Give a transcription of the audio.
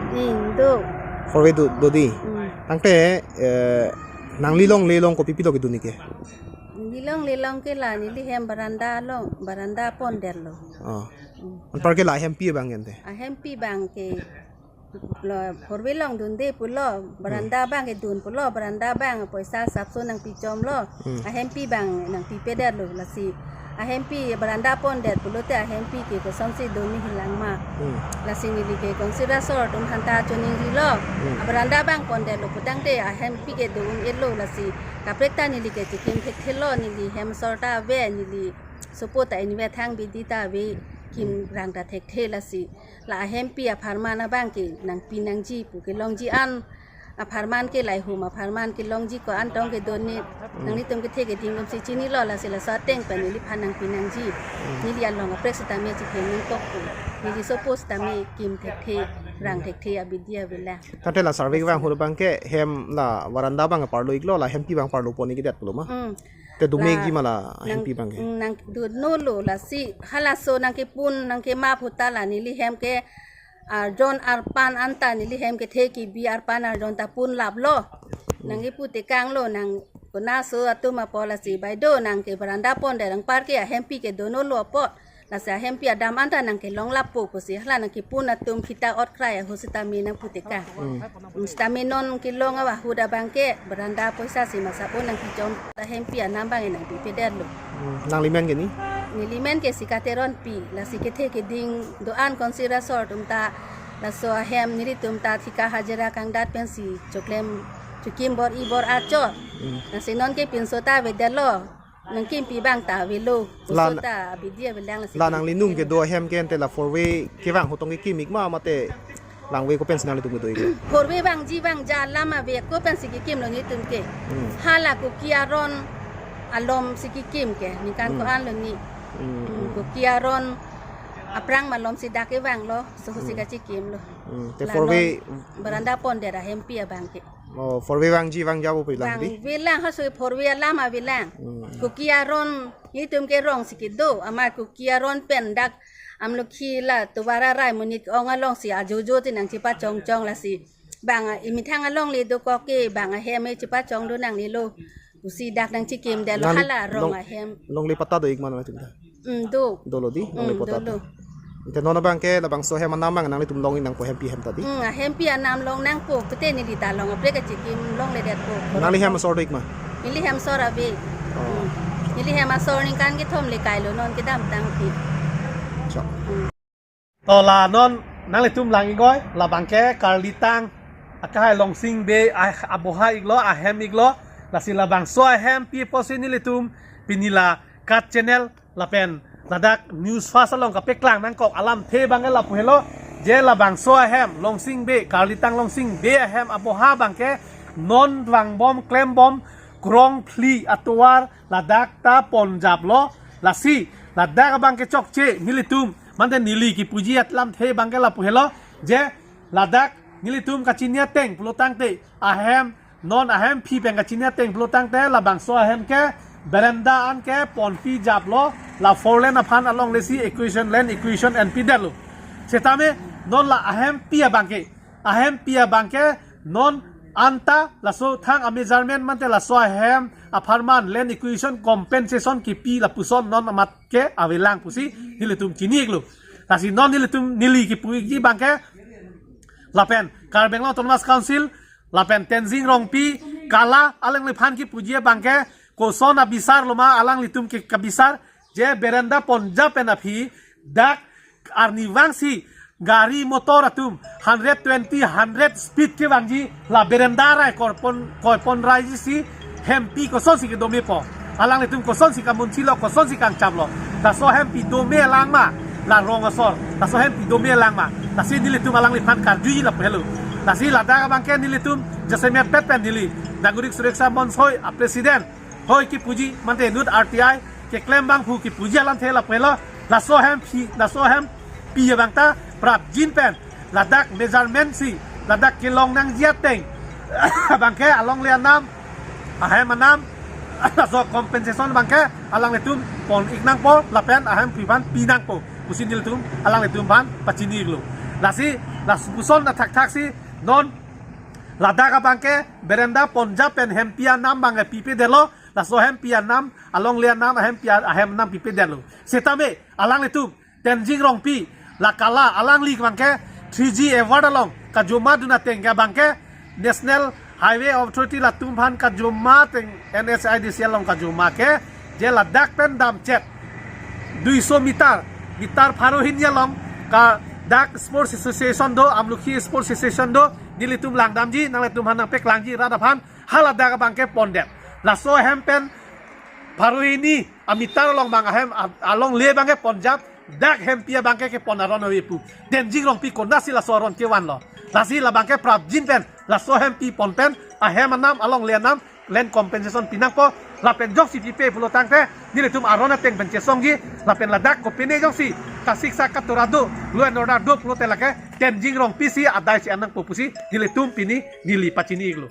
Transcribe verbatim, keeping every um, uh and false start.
Hmm, do. Four way do, do dei. Hmm. Tangte, eh, nangli longle along kopi pilo kedun-ik ke? Neli longle along ke la neli hem veranda along, veranda pondetlo. Oh. Hmm. Anparke la ahempi abang ke ante? Ahempi abang ke lo, four way along dunde pulo, veranda abang ke dun pulo, veranda abang poisa sapso nangpichomlo, Hmm. ahempi abang nangpipedetlo, lasi ahempi veranda pondet pulote ahempi ke kosonsi dun-ik hilang ma. Hmm. Lasi neli ke council asor atum aphanta choningrilo. Hmm. A veranda abang pondetlo putangte ahempi ke dun-iklo, lasi kaprek ta neli ke chikim thekthelo, neli hem asor ta ave, neli sopo ta inve thang bidi ta ave, kim Hmm. rang ta thekthe, lasi la ahempi apharman abang ke nangpi nangji pu kelongji an, apharman ke laihum apharman kelongji ko-an tong ke dun-ik, Hmm. nanglitum kethe keding atumsi chinilo, lasi laso ateng pen neliphan nangpi nangji. Hmm. Neli along kaprek sitame chikim nangkok pu, neli sopo sitame kim thekthe, rang thekthe abidi avelang. Tangte la survey abang ahut abang ke hem la veranda abang parlo-iklo, la ahempi abang parlo pon-ik kedet pulo ma? Hmm. Te dome La ikji ma la nang, ahempi abang ke? Nangdunlo, lasi halaso nangkepun nangkemap ahut ta la neli hem ke arjon arpan anta neli hem kethe kebi arpan arjon ta punlaplo. Hmm. Nangkepu tekanglo, nang konaso atum apot, lasi baideo nang ke veranda pondet anparke ahempi ke dunlo apot, lasi ahempi adam anta nangkelonglappo pusi hala nangkepun atum kita ot krai ahut sitame nangpu tekang. Hmm. Hmm, sitame non kelong ahut abang ke veranda poisa si masap-o nangpichom ta ahempi anam abang nangpipedetlo. Hmm, nangli men ke ni? Neli men ke Sika Teronpi, lasi kethe keding do-an council asor atum ta laso ahem nelitum ta thika hajira kangdat pensi choklem chokim bor-i bor-a chot. Hmm. Lasi non ke pinso ta avedetlo, nangkimpi abang ta avelo. La Pinso na-, ta abidi avelang, lasi la kim nanglitum kedo ahem ke ante la four way kevang ahut tong kekim-ik ma, mate one way ko pensi nanglitum kedo-ik? Four way vangji vangja alam ave, ko pensi kekimlo nelitum ke. Hmm. Hala Kuki aron alomsi kekim ke, ningkan Hmm. ko-anlo ni. Hmm. Hmm, Kuki aron aphrang malomsi dak kevanglo, laso ahutsi Hmm. kachikimlo. Hmm. Te La four non way veranda pondet ahempi abang ke. Oh, four way vangji vangja pu avelang dei? Vangvelang, halaso four way alam avelang. Hmm. Kuki aron nelitum ke rongsi kedo, amat Kuki aron pen dak Amlokhi la tovar arai monit ong alongsi ajojo ti nangchepachongchong, lasi bang a imethang alongle dokok ke bang ahem e chepachong do nangnelo pusi dak nangchikimdetlo. Nangli hala rong long-, ahem. Longle patta do-ik ma nangtum ta? Hmm, do. Dolo dei, Hmm, longle patta dolo. ta. Ante non abang ke labangso ahem anam abang nanglitum long-ik nangpo, ahempi ahem ta dei? Hmm, ahempi anam long nangpo, pute neli ta along kaprek kachikim longledetpo. Nangli hem asor do-ik ma? Neli hem asor ave. Oh. Hmm. Neli hem asor ningkan kethom le kailo non kedamtang pi. Chok. Hmm. To la non nanglitum lang-ik oi, labang ke Karlitang akehai Longsing Bey ah, aboha-iklo, ahem-iklo, lasi labangso ahempi apotsi nelitum pini la KAT Channel lapen ladak News Fast along kapeklang nangkok alamthe abang ke lapu helo, je labangso ahem Longsing Bey, Karlitang Longsing Bey ahem aboha abang ke non vangbom klembom krongphli atovar ladak ta ponjaplo, lasi ladak abang ke chokche nelitum, mante neli kipuji alamthe abang ke lapu helo, je ladak nelitum kachini ateng pulotangte ahem, non ahempi pen kachini ateng pulotangte labangso ahem ke berenda an ke ponpijaplo, la four lane aphan alonglesi equation, land equation enpidetlo. Setame non la ahempi abang ke, ahempi abang ke non anta laso thang ameasurement mante laso ahem apharman land equation compensation kipi lapuson non amat ke avelang pusi nelitum chini-iklo. Lasi non nelitum neli kipu-ikji abang ke lapen Karbi Anglong Autonomous Council lapen Tensing Rongpi, Kala alangliphan kipuji abang ke koson abisarlo ma alanglitum ke kabisar, je berenda ponjap pen aphi dak arnivangsi gari motor atum hundred twenty, hundred speed kevangji la berenda arai korpon, korpon raiji si hempi kosonsi kedomepo. Alanglitum kosonsi kamunchilo, kosonsi kangchaplo. Laso hempi dome lang ma, la rong asor. Laso hempi dome lang ma. Lasi nelitum alangliphan karjuji lapu helo. Lasi ladak abang ke nelitum jasemet pet pen neli Nagorik Suraksha Monch hoi a president hoi kipuji mante inut R T I keklem abangphu kipuji alamthe lapu helo. Laso hempi, laso hempi abang ta prapjin pen ladak measurement si ladak kelong nangji ateng abang ke alongle anam, ahem anam, Laso compensation abangke alanglitum pon-ik nangpo lapen ahemphu aphan pi nangpo pusi nelitum alanglitum aphan pachini-iklo. Lasi lapuson athakthak si non ladak abangke berenda Punjab pen hempi anam abangke pipedetlo, laso hempi anam, alongle anam, ahempi a-, ahem anam pipedetlo. Setame alanglitum Tenzing Rongpi, la kala alangli abangke three G award along kajuma dun ateng ke abangke National Highway Authority latum aphan kajuma ateng N H I D C L along kajuma ke je ladak pen damchet duiso meter, meter pharo hini along ka dak Sports Association do, Amlukhi Sports Association do, nelitum langdamji, nanglitum aphan nangpaklangji rat aphan, ha ladak abangke pondet. Laso ahem pen pharo hini ameter along abang ahem a-, alongle abangke Punjab, dak hempi abangke kepon aron ave pu. Tenzing Rongpi konatsi laso aron kevanlo? Lasi labangke prapjin pen laso hempi pon pen ahem anam, alongle anam land compensation pi nangpo, lapen jongsi pipe pulo tangte nelitum aron ateng pen chesongji, lapen ladak kopine jongsi kasiksak katura do, law and order do pulote lake Tenzing Rongpi si adai si-an nangpo pusi nelitum pini neli pachini-iklo.